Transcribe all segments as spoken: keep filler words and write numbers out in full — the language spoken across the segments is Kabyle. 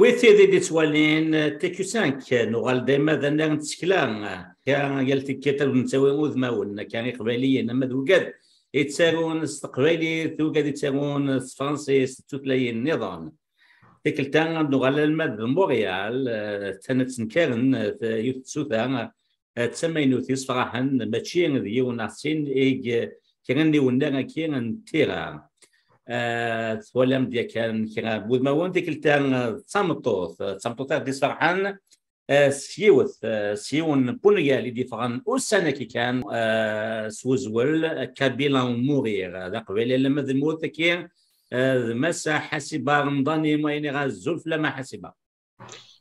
Wid tid i d-ittwalin T Q cinq, nuɣal dayma d annar n tsekla. Akka, yal tikkelt ad nettawi udmawen, akka iqbayliyen, ama d wigad yettarun s teqbaylit, wigad yettarun s tefransist, d tutlayin nniḍen. Tikkelt-a ad nuɣal alma d Montréal, eh, atan ad tenkaren, eh, yiwet tsuta, eh, d tamaynut yesfraḥen, mačči d yiwen neɣ sin i kra n iwennar-agi n tira. Eh, twalam-d yakan kra n wudmawen, tikkelt-a, eh, d tameṭṭut, eh, d tameṭṭut ara d-isferḥen, eh, s yiwet, eh, s yiwen n wungal i d-yeffɣen ussan-agi kan, eh, s wezwel Kabyle en mourir, d aqbayli alamma d lmut-agi, eh, d Massa Ḥasiba Remḍani, ma ini azul fell-am a Ḥasiba.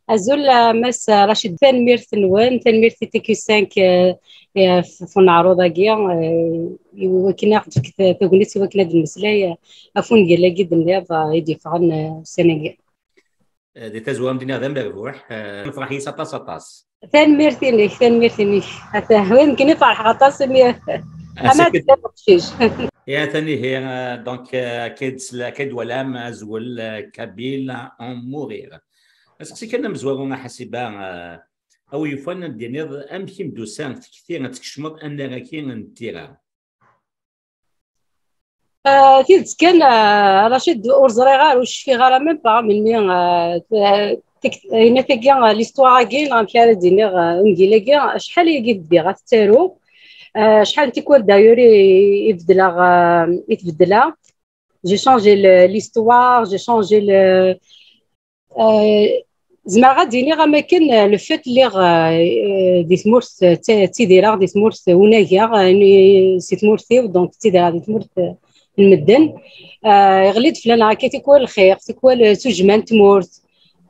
Azul, a Mass Racid, tanemmirt-nwen, tanemmirt i T Q cinq, eh, eh, f-, f uneɛruḍ-agi, eh, i wakken ad ɣ-d-tefk ta-, tagnit i wakken ad d-nemmeslay, eh, ɣef wungal-agi d-tenniḍ, eh, i d-yeffɣen, eh, ussan-agi. Eh, di tazwara, am d-iniɣ d amerbuḥ, eh, nefreḥ yis aṭas, aṭas. Tanemmirt-inek, tanemmirt-inek. Ata, win nekkini ferḥeɣ aṭas, imi ama d-, d aqcic. Ya, atan ihi, eh, donc, eh, akka i d-sla-, akka i d-twalam azwel, eh, Kabyle en mourir. Aseqsi kan amezwaru a Ḥasiba, eh, a wi yufan ad d-tiniḍ amek i m-d-tusa tekti ad tkecmeḍ annar-agi n tira? Eh, tidet kan, eh, Racid, ur ẓriɣ ara, ur cfiɣ ara même pas melmi, eh, t-, eh, tek-, eh, yenna tagi, eh, l'histoire-agi, neɣ amek ara d-iniɣ, eh, ungil-agi, acḥal ayagi bdiɣ ad t-ttaruɣ, eh, acḥal n tikwal d'ailleurs i, i beddleɣ, eh, i tbeddleɣ. J'ai changé le, l'histoire, j'ai changé le, euh, zemreɣ ad d-iniɣ am akken, euh, le fait lliɣ, euh, euh, di tmurt, euh, tt-, ttidireɣ di tmurt unageɣ, euh, ni-, si tmurt-iw, donc ttidireɣ di tmurt, euh, n medden. Euh, iɣli-d fell-aneɣ akka tikwal lxir, tikwal, euh, tujjma n tmurt.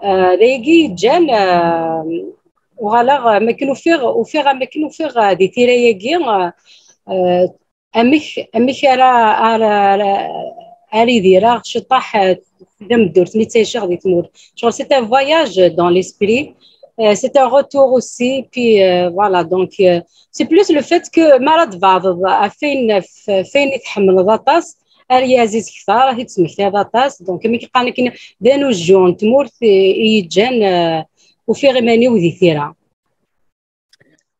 Euh, d ayagi yeǧǧan, euh, uɣaleɣ, euh, am akken ufiɣ, ufiɣ am akken ufiɣ, euh, di tira-agi, euh, euh, amek, amek ara, ara, ara, ara idireɣ ciṭaḥ, eh, tameddurt mi ttɛiceɣ di tmurt. Genre, c'est un voyage dans l'esprit, eh, c'est un retour aussi, puis, eh, voilà, donc, eh, c'est plus le fait que mi ara tbeɛdeḍ ɣef wayen, ɣef, ɣef wayen i tḥemmleḍ aṭas, ar yaziz kter, i tesmektayeḍ aṭas, donc, amek i qqaren akken, d anujju n tmurt i, i yeǧǧan, eh, ufiɣ iman-iw di tira.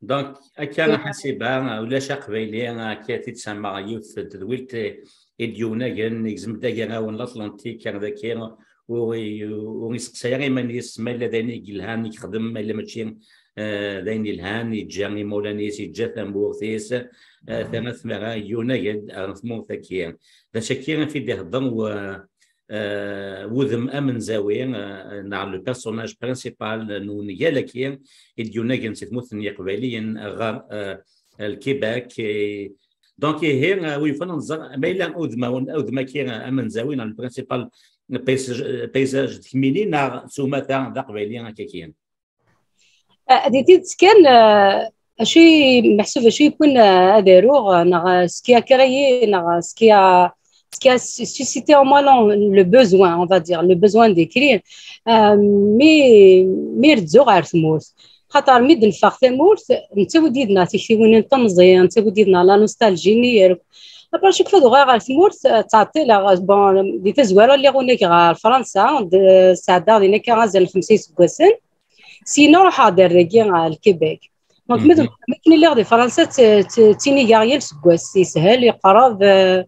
Donc, akka a Ḥasiba, ulac aqbayli, akka i t-id-sammeɣ yiwet n tedwilt i d-yunagen, igzem-d agaraw n l'Atlantique ar daki, ur i-, ur iseqsay ara iman-is ma yella d ayen i yelhan i yexdem, ma yella mačči, eh, d ayen yelhan, yeǧǧa imawlan-is, yeǧǧa tamurt-is, eh, terna tmara yunag-d ar tmurt-agi. D acu-agi i d-ihedder u-, eh, wudem amenzawi, eh, neɣ le personnage principal n ungal-agi i d-yunagen si tmurt n Yiqbayliyen ɣer, eh, Lkibak. Eh, donc, ihi, eh, wi yufan ad nẓer ma yella udem-, udem-agi, eh, amenzawi neɣ le principal paysage, paysage d kemmini neɣ s umata d aqbayli akka-agi. Ah, di tidet kan, ah, acu i meḥsub, acu yewwin, ah, ad aruɣ, ah, neɣ, ah, ce qui a créé, neɣ, ah, ce qui a, ce qui a su-, suscité en moi l'en-, le besoin, on va dire, le besoin d'écrire. Ah, mi, mi rezzuɣ ɣer tmurt. Xaṭer mi d-neffeɣ tamurt, nettawi-d yid-neɣ tiktiwin n temẓi, nettawi-d yid-neɣ la nostalgie-nni, yerk. Après, chaque fois d-uɣaleɣ ɣer tmurt, ah, ttɛeṭṭileɣ, ah, bon, di tazwara lliɣ unag ɣer Fransa, d-, sɛeddaɣ din akka azal n xemsa iseggasen. Syin ruḥeɣ-d ar dagi, ɣer Lkibek. Donc, mi d-, mi akken lliɣ di Fransa, tt-, tt-, ttinigeɣ yal seggas, yeshel, yeqreb, euh,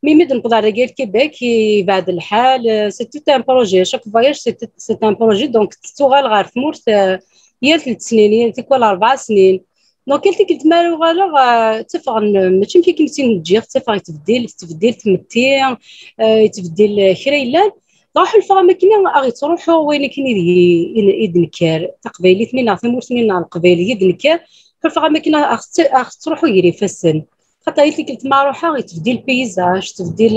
mi, mi d-newweḍ ar dagi, ar Lkibek, yebɛed lḥal, euh, c'est tout un projet. Chaque voyage, c'est tout, c'est un projet. Donc, tettuɣal ɣer tmurt, euh, yal telt snin, yal tikwal rebɛa snin. Donc, yal tikkelt mi ara uɣaleɣ, euh, ttafeɣ n-, mačči amek akken i tt-in-ǧǧiɣ, ttafeɣ yettbeddil, tettbeddil tmetti, euh, yettbeddil, euh, kra yellan. Dɣa ḥulfaɣ am akken a ɣ-yettruḥu wayen akken i d-, i d-, i d-nekker, taqbaylit-nni neɣ tamurt-nni neɣ leqbayel i d-nekker, ḥulfaɣ am akken a ɣ-, a ɣ-tettruḥu gar ifassen. Xaṭer i tikkelt ma ruḥeɣ, yettbeddil le paysage, tettbeddil,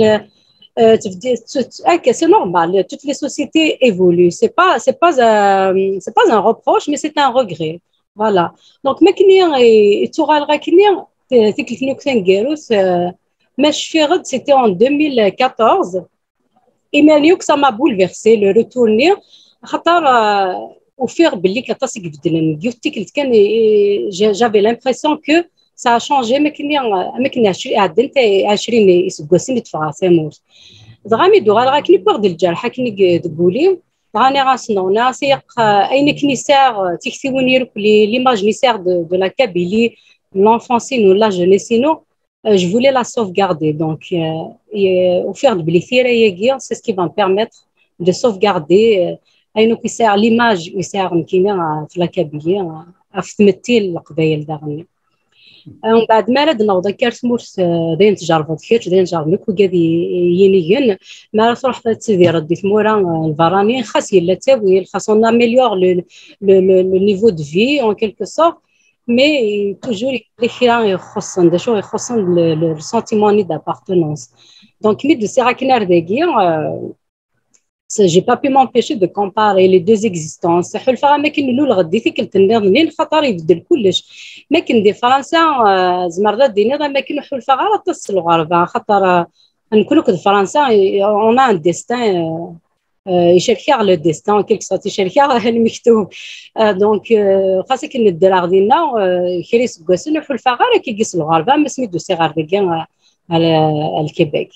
euh, tettbeddil, t-, t-, akka, c'est normal, toutes les sociétés évoluent, c'est pas, c'est pas un, c'est pas un reproche, mais c'est un regret. Voilà. Donc, ma akken i, i ttuɣaleɣ akkenni, t-, tikkelt-nni akk taneggarut, euh, ma cfiɣ-d, c'était en deux mille quatorze, iman-iw, ça m'a bouleversé, le retour-nni, axaṭer, euh, ufiɣ belli aṭas i ibeddlen. Deg yiwet tikkelt kan, i, i, j'ai-, j'avais l'impression que ça a changé, am akken, am akken ɛecri-, ɛeddant ɛecrin iseggasen i d-ffɣeɣ tamurt. Dɣa mi d-uɣaleɣ akken, wwiɣ-d lǧerḥ akken i deg, deg wul-iw. Dɣa nniɣ-as non, nniɣ-as, ilaq, euh, ayen akken i sɛiɣ, euh, tiktiwin-inu akk, les, l'image-nni sɛiɣ de, de la Kabylie, l'enfance-inu, la jeunesse-inu, euh, je voulais la sauvegarder. Donc, euh, et, euh, ufiɣ-d belli tira-agi, c'est ce qui va me permettre de sauvegarder, euh, ayen akk i sɛiɣ, l'image i sɛiɣ nekkini, euh, ɣef la Kabylie, euh, ɣef tmetti n Leqbayel daɣen. Mbeɛd mi ara d-naweḍ akka ar tmurt, eh, d ayen tjerrbeḍ kečč, d ayen jerrben akk wigad i-, i-, yinigen, mi ara truḥeḍ ad tidireḍ di tmura, eh, n lberrani, xas yella ttawil, xas on améliore le, le, le, le niveau de vie, en quelque sorte, mais toujours yella kra ixuṣṣen, d acu ixuṣṣen le, le, le sentiment-nni d'appartenance. Donc, mi d-usiɣ akken ar dagi, eh, c'est- j'ai pas pu m'empêcher de comparer les deux existences. Ḥulfaɣ am akken luleɣ-d i tikkelt nniḍen, xaṭer ibeddel kullec. Mi akken di Fransa, euh, tzemreḍ ad d-tiniḍ am akken ur ḥulfaɣ ara aṭas s lɣerba, xaṭer, euh, nekkni akked Fransa, on a un destin, euh, euh, icerkeɣ le destin, en quelque sorte, icerkeɣ lmektub. Euh, donc, euh, xas akken ddreɣ dinna, euh, kra iseggasen ur ḥulfaɣ ara akkagi s lɣerba, am asmi d-usiɣ ɣer dagi, euh, ar, ar Québec.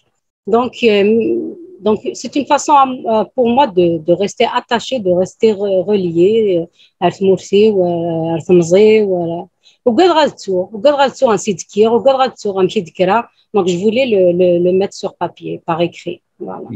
Donc, euh, donc c'est une façon, euh, pour moi de, de rester attaché, de rester re- relié, euh, ar tmurt-iw, euh, ar temẓi-w, euh, ugadeɣ ad ttuɣ, ugadeɣ ad ttuɣ ansi d-kkiɣ, ugadeɣ ad ttuɣ amek i d-kkreɣ. Donc, je voulais le, le, le mettre sur papier, par écrit. Voilà.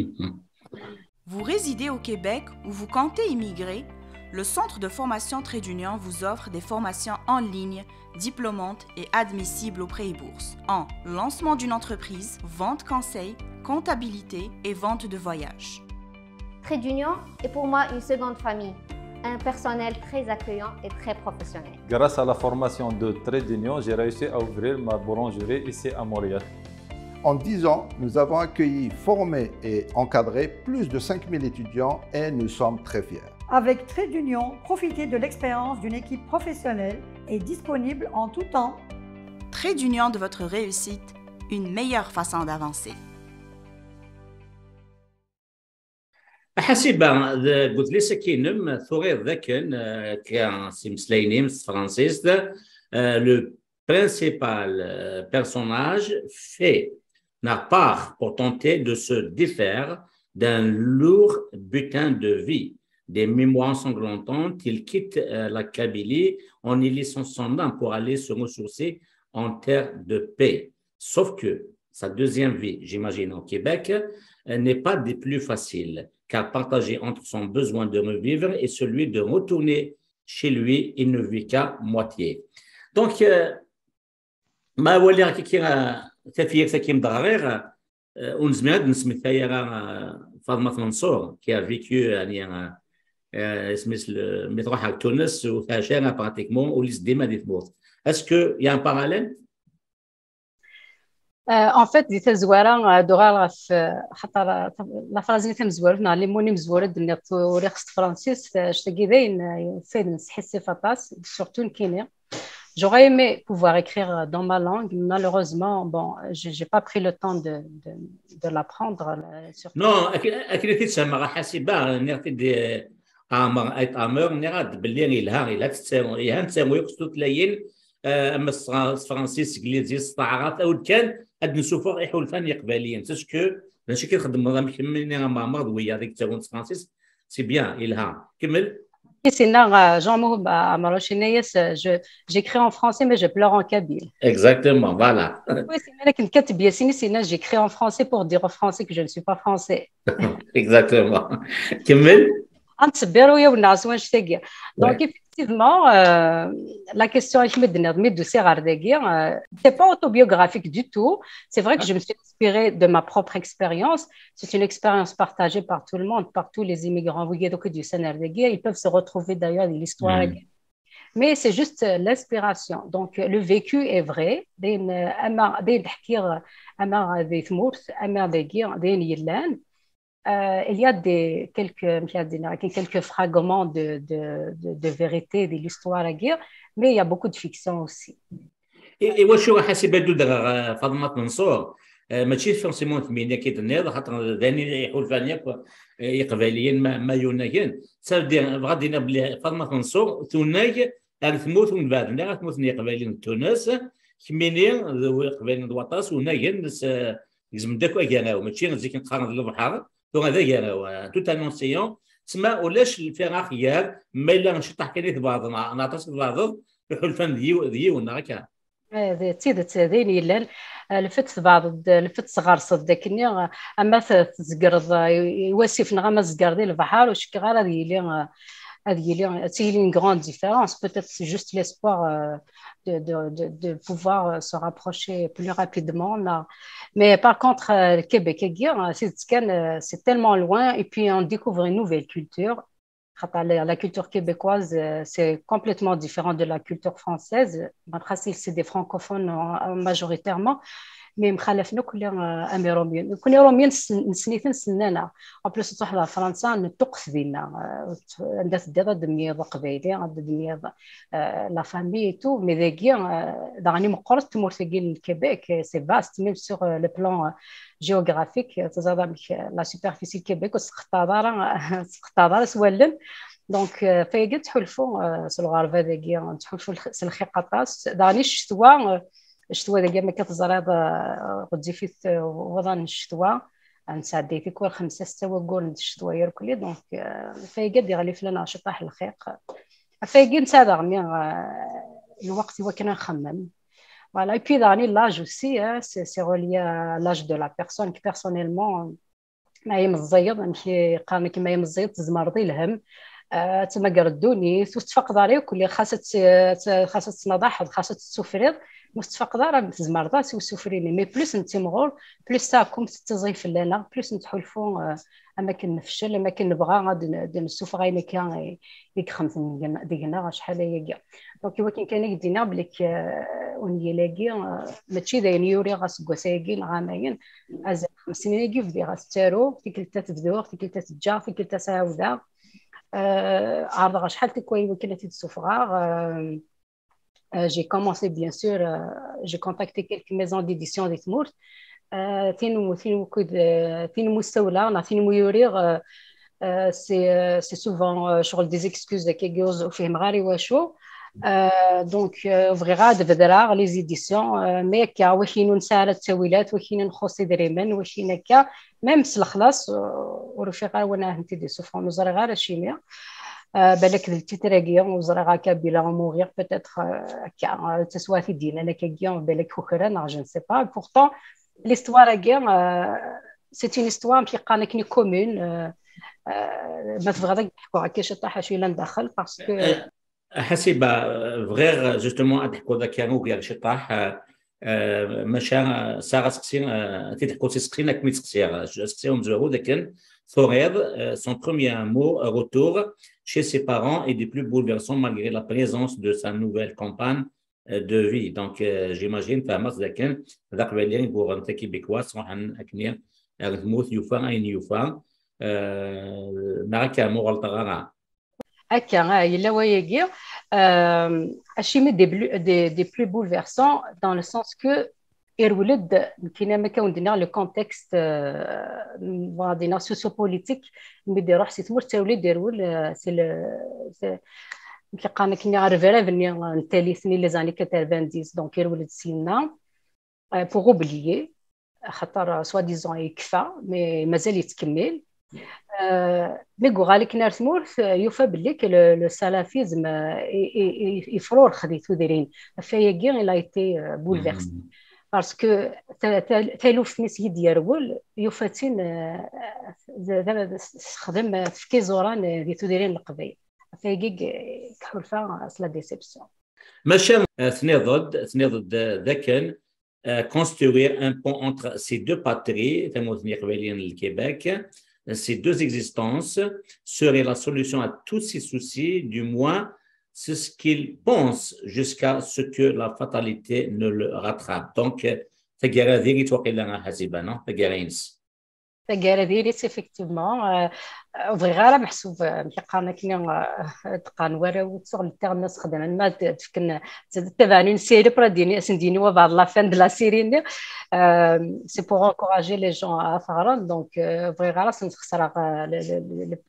Vous résidez au Québec ou vous comptez immigrer ? Le Centre de formation Trait d'Union vous offre des formations en ligne diplômantes et admissibles au prêt et bourse en lancement d'une entreprise, vente conseil, comptabilité et vente de voyage. Trait d'Union est pour moi une seconde famille, un personnel très accueillant et très professionnel. Grâce à la formation de Trait d'Union, j'ai réussi à ouvrir ma boulangerie ici à Montréal. En dix ans, nous avons accueilli, formé et encadré plus de cinq mille étudiants et nous sommes très fiers. Avec Trait d'Union, profitez de l'expérience d'une équipe professionnelle et disponible en tout temps. Trait d'Union, de votre réussite, une meilleure façon d'avancer. Ḥasiba, deg udlis-agi-inem turiḍ dakken, eh, akka s imeslayen-im s tefransist, eh, le principal, eh, personnage fait, n'a part pour tenter de se défaire d'un lourd butin de vie, des mémoires ensanglantantes. Il quitte, eh, la Kabylie en y laissant son âme pour aller se ressourcer en terre de paix. Sauf que sa deuxième vie, j'imagine, au Québec, euh, n'est pas des plus faciles, car partagée entre son besoin de revivre et celui de retourner chez lui, il ne vit qu'à moitié. Donc, euh, ma waliɣ kiki, euh, tafyirt-agi m-d-ɣriɣ, euh, ur nezmir ad nesmektay ara, euh, Faḍma Manṣur, qui a vécu, euh, euh, euh, isem-is le, mi truḥ ar Tunes, ur teɛci ara pratiquement, ul-is dima di tmurt. Est-ce qu'il y a un parallèle ? Euh, en fait, di tazwara, euh, ad uɣaleɣ ɣef, euh, xaṭer, euh, la phrase-nni tamezwarut, neɣ les mots-nni imezwura d-nniɣ, uriɣ s tefransist, euh, anect-agi d ayen, euh, fayden, nesḥissif aṭas, surtout nekkini. J'aurais aimé pouvoir écrire, euh, dans ma langue, mais malheureusement, bon, j'ai j'ai pas pris le temps de, de, de l'apprendre, euh, surtout. Non, akken akken i t-id-semmeɣ a Ḥasiba, nniɣ-t-id, eh, Ɛmer Ayt Ɛmer, nniɣ-as-d belli yelha, yelha tettaru, yelha nettaru akk s tutlayin, eh, ama s s tefransist, s teglizit, s taɛrabt, awi-d kan ad d-nessufeɣ iḥulfan iqbayliyen. C'est ce que, d acu i txeddmeḍ am kemmini a Ɛmer d wiyaḍ i yettarun s tefransist, c'est bien, yelha. Kemmel. Isinna, euh, Jean Mouhoub Amrouche, yenna-yas, euh, je, j'écris en français, mais je pleure en kabyle. Exactement, voilà. Oui, c'est vrai que Kateb Yassine, isinna, j'écris en français pour dire aux Français que je ne suis pas français. Exactement. Kemmel. Antsebir u yawna s wanect-agi. Donc, Ouais. Effectivement, euh, la question, euh, c'est pas autobiographique du tout. C'est vrai que je me suis inspirée de ma propre expérience. C'est une expérience partagée par tout le monde, par tous les immigrants. Vous voyez, donc, du Sénégal, ils peuvent se retrouver d'ailleurs dans l'histoire. Mhm. Mais c'est juste, euh, l'inspiration. Donc, euh, le vécu est vrai. Des, euh, ama, des, euh, ama, des, euh, des, euh, il y a des, quelques, quelques fragments de, de, de, de vérité de l'histoire, mais il y a beaucoup de fiction aussi. I, i wacu a Ḥasiba d-udreɣ, eh, Faḍma Manṣur, eh, mačči forcément d kemmini akka i d-tenniḍ, xaṭer d ayen i iḥulfan yakk, eh, Iqbayliyen ma, ma yunagen. Ça veut dire, bɣiɣ ad d-iniɣ belli Faḍma Manṣur tunag ar tmurt ur nebɛed ara, ar tmurt n Yiqbayliyen d Tunes, kemmini d Iqbayliyen d waṭas unagen s, gezmen-d akk agaraw, mačči zik qqaren d lebḥer, tura d agaraw, eh, tout en essayant Tma ulac lfiraq gar ma yella ciṭṭaḥ kan i tbeɛdeḍ, neɣ aṭas i tbeɛdeḍ, lḥulfan d yiwen, neɣ akka? D tidet, d ayen yellan. Lfet tbeɛdeḍ, lfet tɣerseḍ d akken, ama tzegreḍ i wasif neɣ ama tzegreḍ i lebḥer, ur cikkeɣ ara ad yili ad yili, ad tili une grande différence. Peut-être c'est juste l'espoir de, de, de, de pouvoir se rapprocher plus rapidement. Mais par contre, le Québec, c'est tellement loin et puis on découvre une nouvelle culture. La culture québécoise, c'est complètement différent de la culture française. Même si c'est des francophones majoritairement, mais mxalafna كلنا اميروميين، كنا روميين نسنيتن سنانا. En plus تروح لفرنسا نطقس دينا، عند تدير دمية قبيلي، عند دمية la famille et tout. Mais داكي داغني مقرت تمورتي الكيبيك، c'est vaste même sur le plan géographique. تزاد la superficie الكيبيك وسقطار سقطار سوالن. Donc فيجي تحلفوا سلغارفه داكي، تحلفوا سلخي قطاس داغني الشتوى. الشتوى داكي ما كتزريض غتجي في وضع الشتوى. نسعدي في كل خمسة ستة وقول الشتوى يركلي. Donc فيجي دي غلي فلان شطاح الخيق. فيجي نتا داغني الوقت هو كنا نخمم. Voilà. Et puis داغني l'âge aussi, c'est relié à l'âge de la personne. Personnellement ما يمزيض، ماشي قالك ما يمزيض تزمرضي الهم. آه، تما قردوني توتفق داري وكل خاصة، خاصة تنضحض، خاصة تسوفريض. مستفق دار تزمرض سوسوفريني. Mais plus انت مغور، plus ساكم تتزيف لنا، plus نتحلفوا. آه، اما كنفشل، اما كنبغى غادي نسوفغ عينك يا يخمس دينا شحال هي. Donc ولكن كان يدينا بليك ونيلاقي ماشي داين يوري غاس كواسايقي نغامين. ازال خمس سنين يجي بدي غاس تارو تيكلتا تبدوغ، تيكلتا تجا، تيكلتا ساودا. عارضه شحال تكوي ولكن تيتسوفغا. J'ai commencé, bien sûr, j'ai contacté quelques maisons d'édition des تمورت. تين تين وكد تين مستولى نا تين ميوريغ. C'est souvent شغل des excuses كيجوز وفهم غاري واشو. Donc بغي غاد بدرا les éditions, mais كا وكينو نسالة التاويلات، وكينو نخص دريمن، وكينا كا même سلخلاص ورفيقا وانا هنتي دي سوفون وزري غير شيميا. بالك التيتراكي وزري غا كابيلا موغير peut-être هكا تسواتي دينا انا كاكيا بالك كوكرا نغ je ne sais pas. Pourtant l'histoire هكا c'est une histoire كي قالك ني commune. ما تبغى داك نحكوا هكا شي طاحه شي لا ندخل parce que حسيبة بغير justement ad تحكوا ذاك كانوا كاع شي طاح. ماشا ساغا سقسي تيدحكوا سي سقسي ناك مي تسقسي سقسي ومزوغو لكن ثوريض. Son premier mot retour chez ses parents est des plus bouleversants malgré la présence de sa nouvelle compagne de vie. Donc j'imagine فهمت لكن ذاك بالي يقول انت كيبيكوا صراحه اكني غتموت يوفا اين يوفا. ناك مو غلطه غا هكا. آه، يلا وياكي. آم، اشي مي دي بلو دي, دي بلو بولفيرسون دون لو سونس كو يرولد كينا ما كون دينا لو كونتكست غادينا سوسيو بوليتيك مي دي روح سي تمور تاولي ديرول سي لو كي قالنا كني غير فيرا بني نتالي سني لي زاني كاترفانديس دونك يرولد سينا بوغ اوبليي خاطر سوا ديزون يكفى مي مازال يتكمل. مي كوغالي كنا تمورت يوفى باللي لو سلافيزم يفرورخ دي تودرين. فياكي il a été bouleversé parce que تالوف نيس يد يرول يوفاتين تخدم في كيزوران دي تودرين القبيل. فياكي كحولفه سلا ديسيبسيون. ماشي تنيضد تنيضد ذاكن construire un pont entre ces deux patries, تمورت القبايليين للكيباك, ces deux existences serait la solution à tous ces soucis, du moins c'est ce qu'il pense jusqu'à ce que la fatalité ne le rattrape. Donc, taggara diri-tt waqila a Ḥasiba, non? Taggara-ines. Taggara diri-tt effectivement. Bɣiɣ ara meḥsub amek qqaren akken, qqaren warraw ur ttuɣ le terme sxedmen ma d-, d-fken tabɛen une série après dini asen dini wa بعد la fin de la série-nni. C'est pour encourager les gens à faire, donc bɣiɣ ara sen-xesreɣ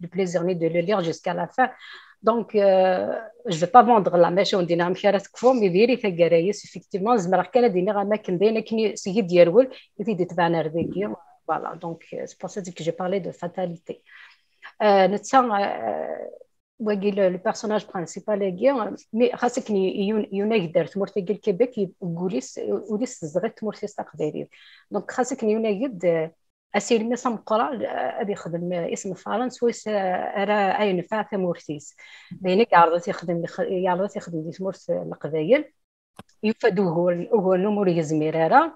le plaisir-nni de le lire jusqu'à la fin. Donc je vais pas vendre la mèche undin amek ara tekfu, mais diri taggara-is effectivement zemreɣ kan ad iniɣ am akken d ayen akken i s-iyi-d-yerwel i t-id-itebɛen ar dagi. Voilà, donc c'est pour ça que j'ai parlé de fatalité. Euh, netta, euh, wagi le, le personnage principal-agi, mais xas akken yun-, yunag-d ar tmurt-agi n Québec, ul-is, ul-is tezdeɣ-it tmurt-is taqbaylit. Donc xas akken yunag-d, euh, asirem-is ameqqran, euh, ad yexdem, euh, isenfaren swayes, euh, ara yenfeɛ tamurt-is. D ayen i yeɛreḍ ad t-yexdem, yex-, yeɛreḍ ad t-yexdem di tmurt, euh, n Leqbayel. Yufa-d uguren, uguren umi ur yezmir ara.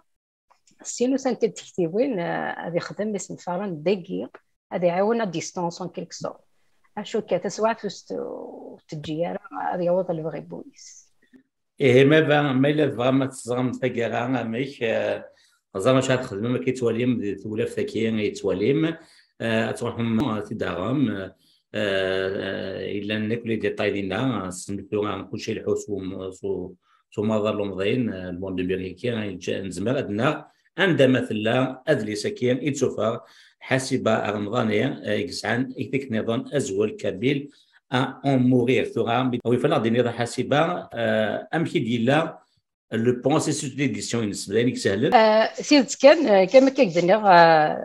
Sin usant-id tektiwin, euh, ad yexdem isenfaren dagi, ad iɛawen à distance en quelque sorte. Acu akka, taswiɛt ur s-t-, ur teǧǧi ara ad yaweḍ lebɣi n wul-is. Ihi ma ba-, ma yella tebɣam ad teẓrem taggara amek, euh, ẓer acu ad txedmem, akka i tettwalim di tewlaft-agi i tettwalim, euh, ad tṛuḥem ad t-id-taɣem, euh, euh, yellan akk les détails dinna, s tura kulci ileḥḥu s um-, s u-, s umaḍal umḍin, euh, le monde numérique, yeǧǧa-, nezmer ad naɣ anda ma tella adlis-agi i d-tufeɣ Ḥasiba Remḍani, euh, i yesɛan i tikniḍen azwel kabyle à en mourir. Tura, wi fanaɣ d-iniḍ a Ḥasiba, euh, amek i d-yella le processus d'édition-ines, d ayen i isehlen? Euh, tidet kan, euh, kan akka i d-nniɣ, euh,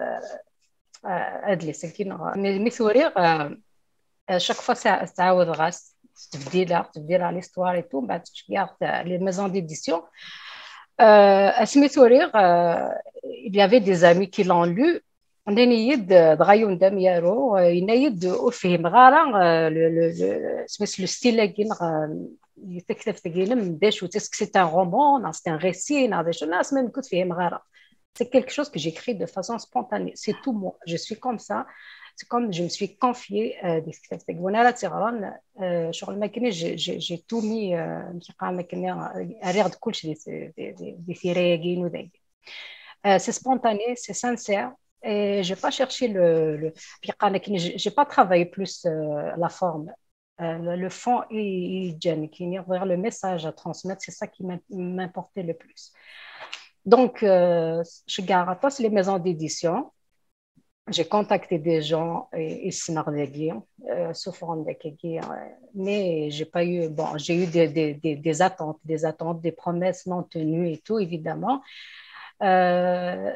euh, adlis-agi, neɣ mi, mi t-uriɣ, euh, euh, chaque fois sa-, ttɛawadeɣ-as, ttbeddileɣ, ttbeddileɣ l'histoire et tout, mbeɛd ttceggiɛeɣ, euh, les maisons d'édition. Euh, asmi t-uriɣ, euh, il y avait des amis qui l'ont lu, nnan-iyi-d, euh, dɣa yiwen d amyaru, euh, yenna-yi-d ur fhimeɣ ara, euh, le, le, le, isem-is, le style-agi, neɣ, euh, taktabt-agi-inem, d acu, est-ce que c'est un roman, neɣ c'est un récit, neɣ d acu, neɣ asmi nekk ur t-fhimeɣ ara. C'est quelque chose que j'écris de façon spontanée. C'est tout moi. Je suis comme ça. C'est comme je me suis confiée, euh, di tektabt-agi. Win ara tt-iɣren, euh, ccɣel ma akken, j'ai, j'ai, j'ai tout mis, euh, amek yeqqar, ma akken, euh, rriɣ-d kullec di, di, di, di tira-agi-inu dagi. Euh, c'est spontané, c'est sincère. Et j'ai pas cherché le, le, amek yeqqar, ma akken, j'ai, j'ai pas travaillé plus, euh, la forme. Euh, le, le fond est, est jeune, qui vient vers le message à transmettre, c'est ça qui m'im-, m'importait le plus. Donc, euh, je garde pas les maisons d'édition. J'ai contacté des gens, et, et c'est normal, euh, souffrant de, euh, mais j'ai pas eu, bon, j'ai eu des, des, des, des attentes, des attentes, des promesses non tenues et tout, évidemment. Euh,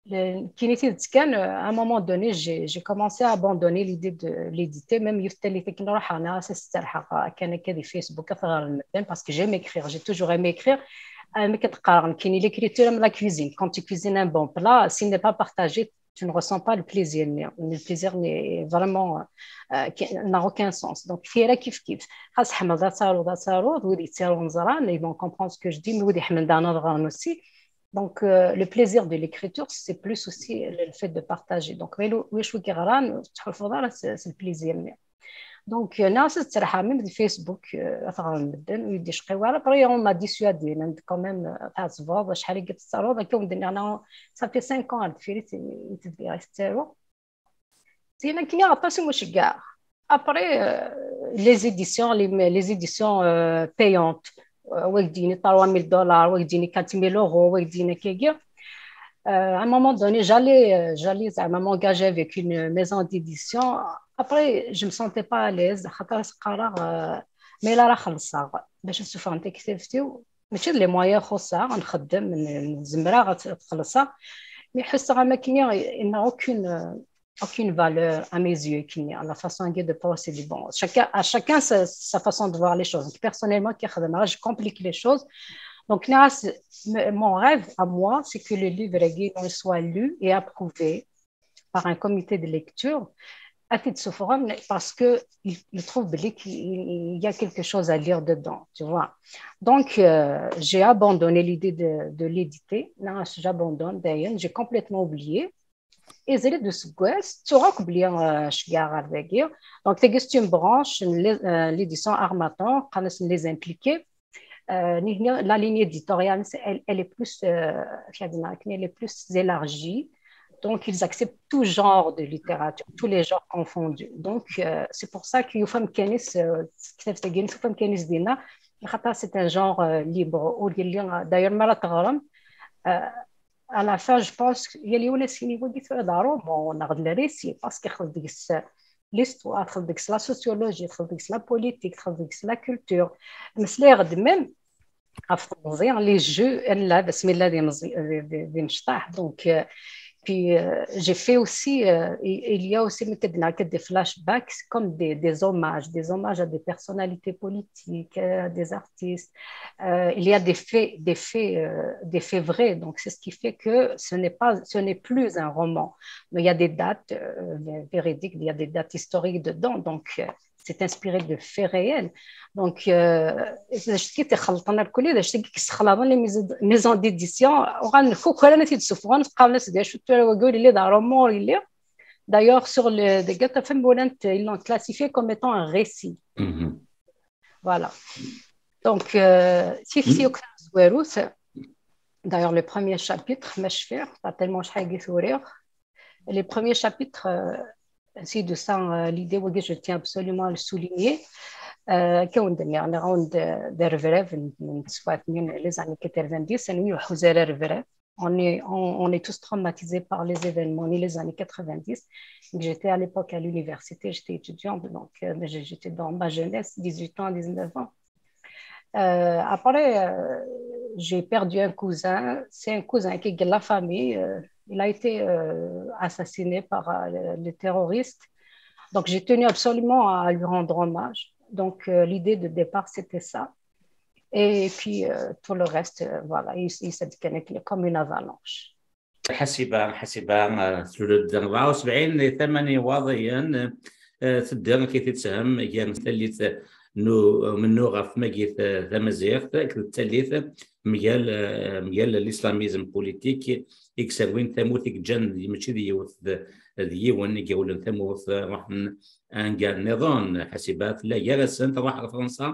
le, qui n'était qu'un, euh, à un moment donné, j'ai, j'ai commencé à abandonner l'idée de l'éditer, même il y a des gens qui n'ont rien à se faire, parce que j'aime écrire, j'ai toujours aimé écrire. Euh, mais que l'écriture, même la cuisine, quand tu cuisines un bon plat, s'il n'est pas partagé, tu ne ressens pas le plaisir. Le plaisir n'est vraiment, euh, qui n'a aucun sens. Donc, c'est là kif kif. Xas tḥemmleḍ ad taruḍ, ad taruḍ, wid yettarun ẓran, ils vont comprendre ce que je dis, mais wid iḥemmlen daɣen ad ɣren aussi. Donc, euh, le plaisir de l'écriture, c'est plus aussi le, le fait de partager. Donc, mais le, le, je suis qui ran, tu peux faire, c'est, c'est le plaisir. Donc, euh, nniɣ-as ad tserḥem, même di Facebook, euh, ad ɣren medden, ur yi-d-icqi wara. Après, on m'a dissuadé, même quand même, euh, tɛettbeḍ, acḥal i tettaruḍ, akka, ur d-nniɣ, ça fait cinq ans, ar deffir i t-, i t-, i tettaruɣ. Syin akken aṭas i mu-ceggɛeɣ. Après, euh, les éditions, les, les éditions, euh, payantes, euh, wa k-d-yini trois mille dollars, wa k-d-yini quatre mille euros, wa k-d-yini akkagi. Euh, à un moment donné, j'allais, euh, j'allais, à un moment, m'engager avec une maison d'édition. Après, je me sentais pas à l'aise. Xaṭer qqareɣ, euh, ma yella ara xellṣeɣ bac ad ssufɣen taktabt-iw, mačči d les moyens xuṣṣeɣ, nxeddem, n-, n-, zemreɣ ad, ad xellṣeɣ. Mais ḥusseɣ am akken il n'a aucune, euh, aucune valeur à mes yeux, qu'il n'y a la façon de procéder. Bon, chacun, à chacun sa, sa façon de voir les choses. Donc, personnellement, je complique les choses. Donc, là, c'est, m-, mon rêve à moi, c'est que le livre soit lu et approuvé par un comité de lecture, à titre souffrant, parce que il, il trouve qu'il y a quelque chose à lire dedans, tu vois. Donc, euh, j'ai abandonné l'idée de, de l'éditer. Non, j'abandonne, d'ailleurs, j'ai complètement oublié. Et c'est de ce goût, tu vois, oublié, euh, je suis arrivé. Donc, c'est une branche, une, euh, l'édition Harmattan, quand c'est les impliqués. Euh, la ligne éditoriale, c'est, elle, elle est plus, euh, elle est plus élargie. Donc, ils acceptent tout genre de littérature, tous les genres confondus. Donc, euh, c'est pour ça qu'il y a femmes qui, euh, c'est un genre, euh, libre. D'ailleurs, euh, à la fin, je pense qu'il y a les, on a signé, on dit, c'est drôle, bon, on a de la réussite, parce que l'histoire, la sociologie, la politique, la culture. Mais c'est même, les jeux, là, bismillah, des, des, des, des, donc, euh, Puis, euh, j'ai fait aussi, euh, il y a aussi des flashbacks, c'est comme des, des, hommages, des hommages à des personnalités politiques, euh, des artistes. Euh, il y a des faits, des faits, euh, des faits vrais. Donc, c'est ce qui fait que ce n'est pas, ce n'est plus un roman. Mais il y a des dates euh, véridiques, il y a des dates historiques dedans. Donc, euh, c'est inspiré de faits réels. Donc, euh, les maisons d'édition, d'ailleurs, sur le, ils l'ont classifié comme étant un récit. Mm -hmm. Voilà. Donc, euh, d'ailleurs, le premier chapitre, les premiers chapitres, euh, c'est de ça euh, l'idée, je tiens absolument à le souligner. Euh, كون دنيا أنا غون دار بريف من سوات من les années quatre-vingt-dix أنا يحوز على بريف on est, on, on est tous traumatisés par les événements ni les années quatre-vingt-dix. J'étais à l'époque à l'université, j'étais étudiante, donc euh, j'étais dans ma jeunesse, dix-huit ans, dix-neuf ans. Euh, après, euh, j'ai perdu un cousin. C'est un cousin qui est de la famille. Euh, il a été euh, assassiné par euh, les terroristes. Donc, j'ai tenu absolument à lui rendre hommage. Donc, euh, l'idée de départ, c'était ça. Et puis, euh, tout le reste, euh, voilà, il, il s'est déconnecté comme une avalanche. Ḥasiba, Ḥasiba, tlul-d rebɛa u sebɛin di tama n Iwaḍiyen, tedder akken i t-id-tesshem gar tallit n umennuɣ ɣef tmagit tamaziɣt akked tallit mgal, mgal l'islamisme politique i yesserwin tamurt, i yeǧǧan mačči d yiwet d, d yiwen i iwlen tamurt, ruḥen anga nniḍen. Ḥasiba tella gar-asen, truḥ ɣer Fransa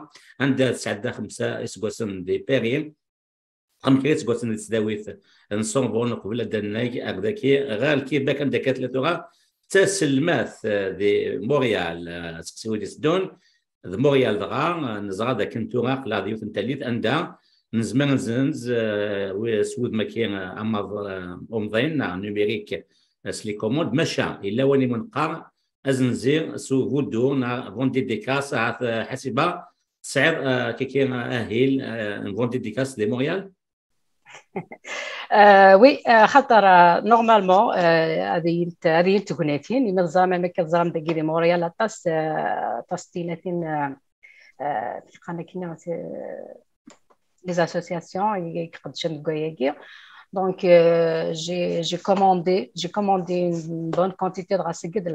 anda tesɛedda xemsa iseggasen di Paris. Txeddem kra iseggasen di tesdawit n Sorbonne uqbel ad d-tennag ar daki ɣer Québec anda akka tella tura d taselmadt di Montréal. Aseqsi wid itteddun d Montréal dɣa, neẓra d akken tura aql-aɣ di yiwet n tallit anda nezmer ad nzenz s wudem-agi amaḍ umḍin neɣ numérique s les commandes, maca yella wayen i neqqar azenzi s ubuddu neɣ vendédicace. Ahat Ḥasiba tesɛiḍ kiki ahil n vendédicace di Montréal? Euh, oui, euh, xaṭer euh, normalement euh, ad iyi-tent-gnatin imi teẓram amek ad teẓram dagi di Montréal aṭas euh, aṭas tinatin euh, euh, les associations i iqeddcen deg wayagi. Donc, euh, j'ai commandé, j'ai commandé une bonne quantité de rassegid,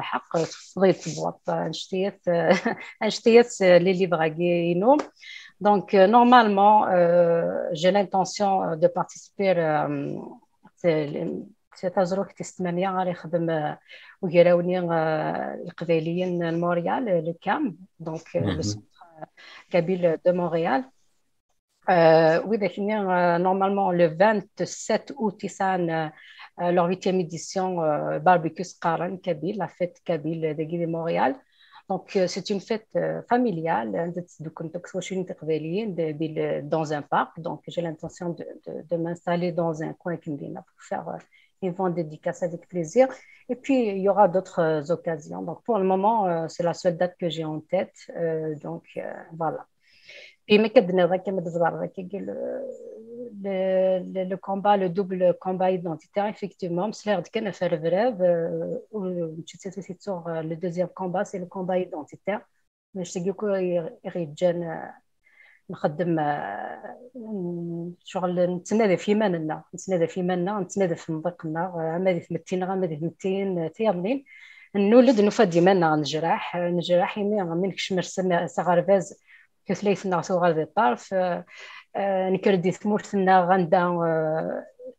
les livres. Donc, euh, normalement, euh, j'ai l'intention de participer. Euh, c'est تازروك تستمانية غادي يخدم ويراوني القبايليين الموريال le CAM, donc le Centre Kabyle de Montréal. Euh, oui, normalement, le vingt-sept août, ils sont euh, leur huitième édition euh, barbecue Skaran Kabyle, la fête kabyle de Guy de Montréal. Donc, euh, c'est une fête euh, familiale, hein, dans un parc. Donc, j'ai l'intention de, de, de m'installer dans un coin pour faire euh, une vente dédicace avec plaisir. Et puis, il y aura d'autres occasions. Donc, pour le moment, c'est la seule date que j'ai en tête. Donc, voilà. Puis, mais que le, le, le, combat, le double combat identitaire, effectivement, c'est l'air de Kenneth Revrev, le deuxième combat, c'est le combat identitaire. Mais c'est du coup, il y a نخدم شغل نتسنى في يماننا نتسنى في يماننا نتسنى في منطقنا اما دي في متين اما دي في متين تيامنين نولد نفاد يماننا نجرح نجرح يمي من كشمر سغرباز كثليثنا ثوغر دي الطرف نكر دي ثمورتنا غندا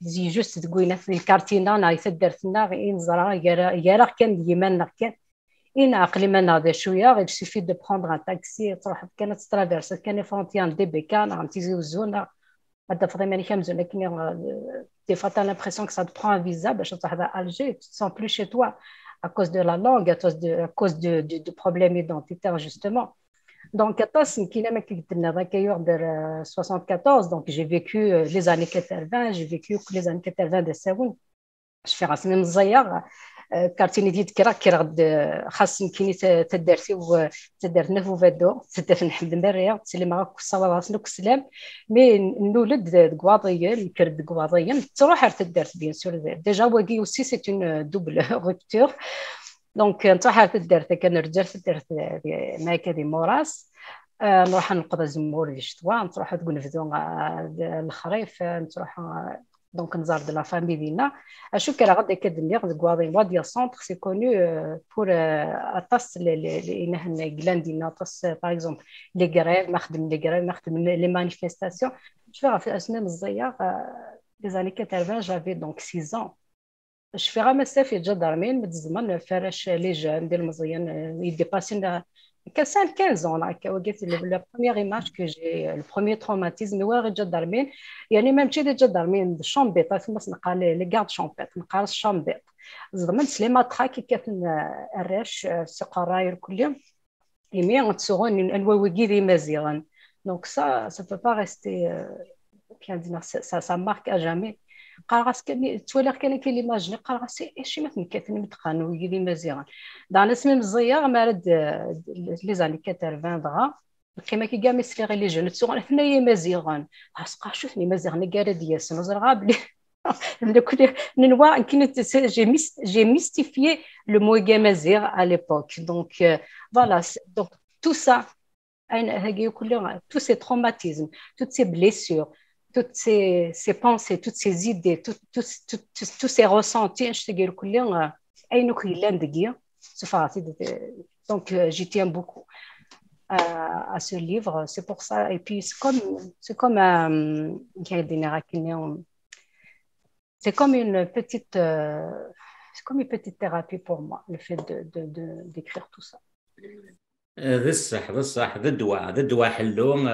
زي جوست تقوينا في الكارتينا ناي تدرتنا غي نزرع يرى كان يماننا كان إن عقلي ما ناضي شوية غير suffit de prendre un taxi تروح كان تترافيرس كان فرونتيان دي بيكان عم تيزي وزونا هذا فضي ماني كامزون لكن des fois t'as l'impression que ça te prend un visa باش تروح à Alger, tu te sens plus chez toi à cause de la langue, à cause de, à cause de, de, de problèmes identitaires justement. Donc, atas nekina ma kigdna ذاك يوردر soixante-quatorze, donc j'ai vécu euh, les années quatre-vingts, j'ai vécu les années quatre-vingts de Saoun. Je fais racine مزيغ Car tini d-kkreɣ, kkreɣ-d, xas nekkini taddart-iw, taddart n At Bubaddu, taddart n Ḥmed Merri, ttsellimeɣ akk, ssawaḍeɣ-asen akk sslam, mais nuled deg Iwaḍiyen, nekker-d deg Iwaḍiyen, tettruḥ ar taddart, bien sûr, déjà wagi aussi c'est une double rupture. Donc, nruḥ ar taddart, akka nerǧa ar taddart, ma akka d imuras. Nruḥ ad neqḍ azemmur di ccetwa, nettruḥ deg unebdu, lexrif, nettruḥ, donc nẓer-d la famille dinna. Acu kkreɣ-d akka d-nniɣ deg Iwaḍiyen, Iwaḍiyen centre, c'est connu pour aṭas inahen yellan dinna, aṭas, par exemple, les grèves, ma xedmen les grèves, ma xedmen les manifestations. Cfiɣ ɣef asmi meẓẓiyeɣ, les années quatre-vingts, j'avais donc six ans. Cfiɣ am ass-a ɣef lǧadarmin mi d-ẓẓmen ɣef warrac, les jeunes, d ilmeẓyen, i d-ipasin akka cinq, quinze ans, neɣ akka, wagi la première image que j'ai, le premier traumatisme, mi walaɣ lǧadarmin, yani mačči d lǧadarmin, d chambiṭ, atma s-neqqar les gardes champitres, neqqar chambiṭ. Ẓedmen s les matraques, kkaten arrac s uqerray irkelli. Imi ttsuɣun anwa wigi d Imaziɣen. Donc ça, ça peut pas rester, euh, ça, ça, ça marque à jamais. Qqareɣ-as kan, ttwaliɣ kan akka l'image-nni, qqareɣ-as, "Eh, acimi temekkaten imeṭqan wigi d Imaziɣen?" Dan asmi meẓẓiyeɣ, mi ara d, les années quatre-vingts dɣa, neqqim akka, gami sliɣ i les jeunes ttsuɣun, "Atna Imaziɣen." As qqareɣ, "Cutni Imaziɣen-agi ara d-yasen?" Ur ẓriɣ ara belli Nekkni, nenwa, nekkni, j'ai mys-, j'ai mystifié le mot amaziɣ à l'époque. Donc, euh, voilà, donc tout ça, tous ces traumatismes, toutes ces blessures, toutes ces, ces pensées, toutes ces idées, tous ces ressentis, je te dis, euh, donc, euh, j'y tiens beaucoup à, à ce livre. C'est pour ça. Et puis, c'est comme, c'est comme, euh, c'est comme une petite, euh, c'est comme une petite thérapie pour moi, le fait de, de, de, d'écrire tout ça. D ṣṣeḥ, d ṣṣeḥ, d ddwa, d ddwa ḥellu.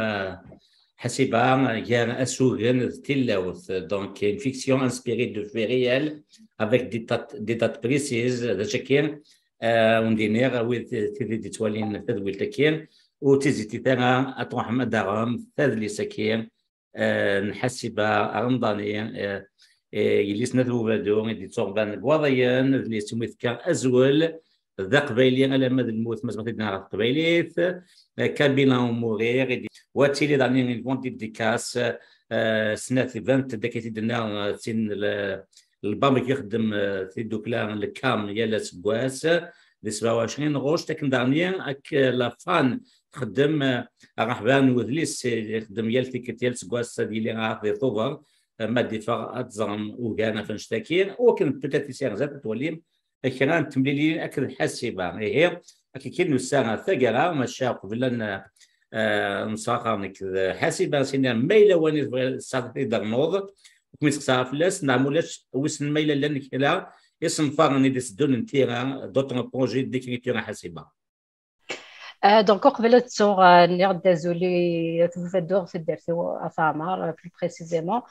Ḥasiba gar asugen d tilawt. Donc, une fiction inspirée de faits réels avec des dates, des dates précises. D acu-agi, wen-d-iniɣ, wid, tid i d-ittwalin tadwilt-agi, ur ttizitit ara ad truḥem ad d-taɣem adlis-agi, n Ḥasiba Remḍani, yelli-s n At Bubadu, i d-ittuɣban deg Iwaḍiyen, adlis umi tefka azwel d aqbayli alamma d lmut, ma zemreɣ ad t-id-nɣeɣ ɣef teqbaylit. Kabila Umuriɣ, wa d tili daɣen une grande dédicace, snat ibant d akka i t-id-tenna, sin lbamb i ixeddem tiddukla n Lkam yal aseggas di sebɛa u ɛecrin ɣuct, akken daɣen ak la fan txeddem ṛṛeḥba n wedlis i ixeddem yal tikkelt, yal aseggas, ad yili ahat di Tubeṛ, ma d-iffeɣ ad teẓrem ugar ɣef annect-agi, u akken peut-être si ɣer zdat ad twalim kra n temlilin akked Ḥasiba. Ihi, akka kan nusa taggara, maca qbel ad n-, eh, nesraxer nekk d Ḥasiba, ad s-iniɣ ma yella wayen i tebɣiḍ ad t-id-ternuḍ, ur kem-isteqsa fell-as, neɣ ma ulac, wissen ma yella llan kra isenfaren i d-iteddun n tira, d'autres projets d'écriture a Ḥasiba. Euh, donc, uqbel ad ttuɣ, euh, nniɣ-d azul i At Bubadu, taddart-iw At Ɛmer, euh, plus précisément.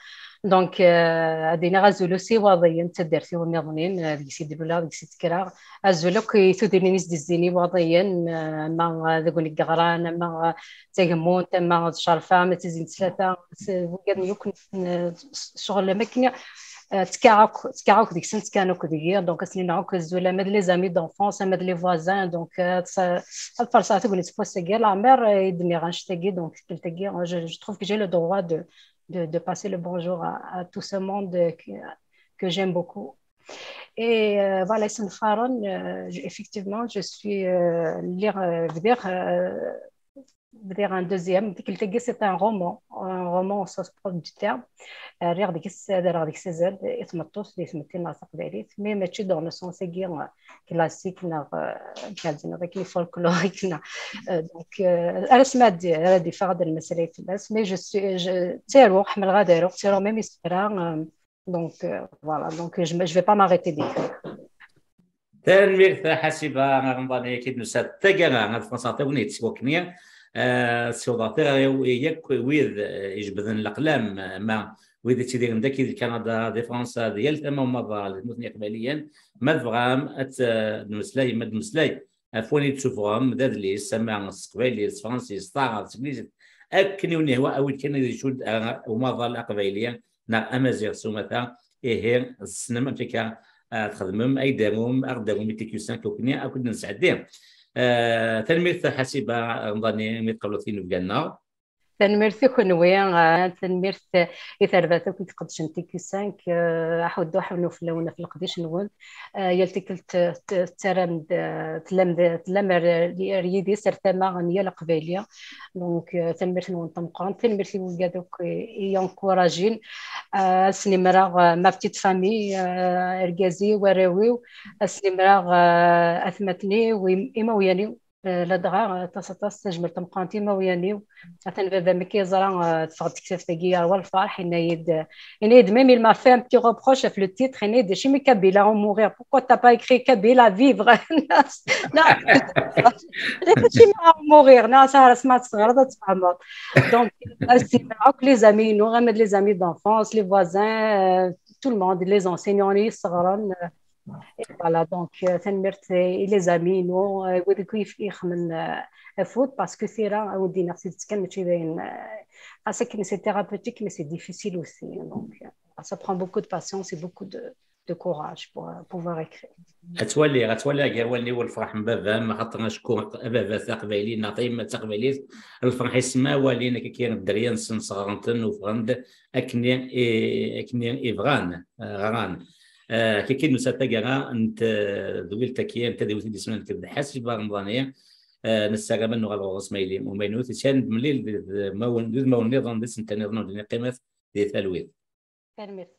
Donc, euh, ad iniɣ azul i Iwaḍiyen, taddart-iw nniḍen, euh, deg-s i d-luleɣ, deg-s i d-kkreɣ. Azul akk i tudrin-is d-izzin Iwaḍiyen, euh, ama, euh, deg win i yeɣran, ama, euh, d tagemmunt, ama d Cerfa, ama d Tizi n Ttlata, s-, wigad n yakk, euh, s-, ccɣel am akken, euh, ttekkaɣ akk, ttekkaɣ akk deg-sen, ttekkan akk deg-i. Donc, ad sen-iniɣ akk azul, ama d les amis d'enfance, ama d les voisins. Donc, euh, ad s-, ad farṣeɣ tagnit n wass-agi, leɛmer, euh, i d-nniɣ annect-agi, donc, tikkelt-agi, euh, je, je trouve que j'ai le droit de, de, de passer le bonjour à, à tout ce monde, euh, que, que j'aime beaucoup. Et, euh, voilà, isenfaren, euh, je, effectivement, je suis, euh, lliɣ, euh, bdiɣ, euh, bdiɣ un deuxième. Tikkelt-agi, c'est un roman, un roman au sens propre du terme. Euh, rriɣ deg-s, ad rreɣ deg-s azal i tmeṭṭut, di tmetti neɣ taqbaylit, mais mačči dans le sens-agi, euh, classique neɣ, euh, amek ara d-iniɣ, akken folklorique neɣ, euh, donc, euh, ar asmi ad d-, ara d-iffeɣ ad d-nemmeslay fell-as, mais je suis, je, ttaruɣ, ḥemmleɣ ad aruɣ, ttaruɣ même isefra, euh, donc, euh, voilà, donc je, je vais pas m'arrêter d'écrire. Tanemmirt a Ḥasiba Remḍani, akka i d-nusa taggara ad xellṣeɣ tagnit s wakni, eh, ssiwḍeɣ tiɣri-w i yakk wid, eh, ijebden leqlam, eh, ma wid yettidiren dagi di Kanada, di Fransa, di yal tama umaḍal, di tmurt n Yiqbayliyen, ma tebɣam ad t-, ad d-nemmeslay, ma d-nemmeslay ɣef wayen i d-tessufɣem, d adlis, ama s teqbaylit, s tefransist, s taɛrabt, s teglizit, akken i wen-yehwa, awi-d kan ad icudd, eh, umaḍal aqbayli, neɣ amaziɣ s umata, ihi tessnem amek akka ad txedmem, ad d-tarum, ad d-tarum i T Q cinq ukni, akked nesɛeddi. Eh, tanemmirt a Ḥasiba Remḍani, mi tqableḍ tinubga-nneɣ. Tanemmirt i kenwi, eh, tanemmirt i tarbaɛt akk i iqeddcen T Q cinq, eh, aḥuddu aḥunnu fell-awen ɣef leqdic-nwen. Eh, yal tikkelt, eh, t-, tettaram-d, eh, tellam d, tellam ar, ar yidis, ar tama n yal aqbayli. Donc, eh, tanemmirt-nwen tameqqrant, tanemmirt i wigad akk i, i encouragin. Eh, ad sen-imreɣ, eh, ma petite famille, eh, argaz-iw, arraw-iw, ad sen-imreɣ, eh, atmaten-iw, im-, imawlan-iw. Eh, ladɣa, eh, aṭas, aṭas tajmilt tameqqrant i imawlan-iw. Atan baba-m akka yeẓra, eh, teffeɣ-d tektabt-agi yerwa lferḥ, yenna-yi-d, eh, yenna-yi-d, même il m'a fait un petit reproche ɣef le titre, yenna-yi-d, acimi Kabyle à en mourir, pourquoi t'as pas écrit Kabyle à vivre? Non, acimi à en mourir, non, ça, ça m'a teɣreḍ ad tfehmeḍ. Donc, akk les amis-inu, même les amis d'enfance, les voisins, euh, tout le monde, les enseignants, i yi-sseɣren, euh, Et voilà, donc, euh, tanemmirt i les amis-inu, euh, wid akk i ixedmen, euh, afud, parce que tira, ad wen-d-iniɣ tidet kan, mačči d ayen, euh, xas akken c'est thérapeutique, mais c'est difficile aussi. Donc, euh, ça prend beaucoup de patience et beaucoup de, de courage pour, euh, pouvoir écrire. Ad twaliɣ, ad twaliɣ gar wallen-iw lferḥ n baba-m, axaṭer acku baba-t d aqbayli neɣ tayemmat d taqbaylit, lferḥ-is ma walin akka kan dderya-nsen sseɣren-ten, ufɣen-d akken i, akken i bɣan, eh, ɣran. Eh, kiki nusa taggara n tedwilt-agi, n tadwilt i d-isem nekk d Ḥasiba Remḍani. Eh, nessaram ad nuɣal ɣur-s ma yili umaynut, kan d-mlil d, d mawen, d udmawen nniḍen, d isental nniḍen, ur d-neqqimet di talwit. Tanemmirt.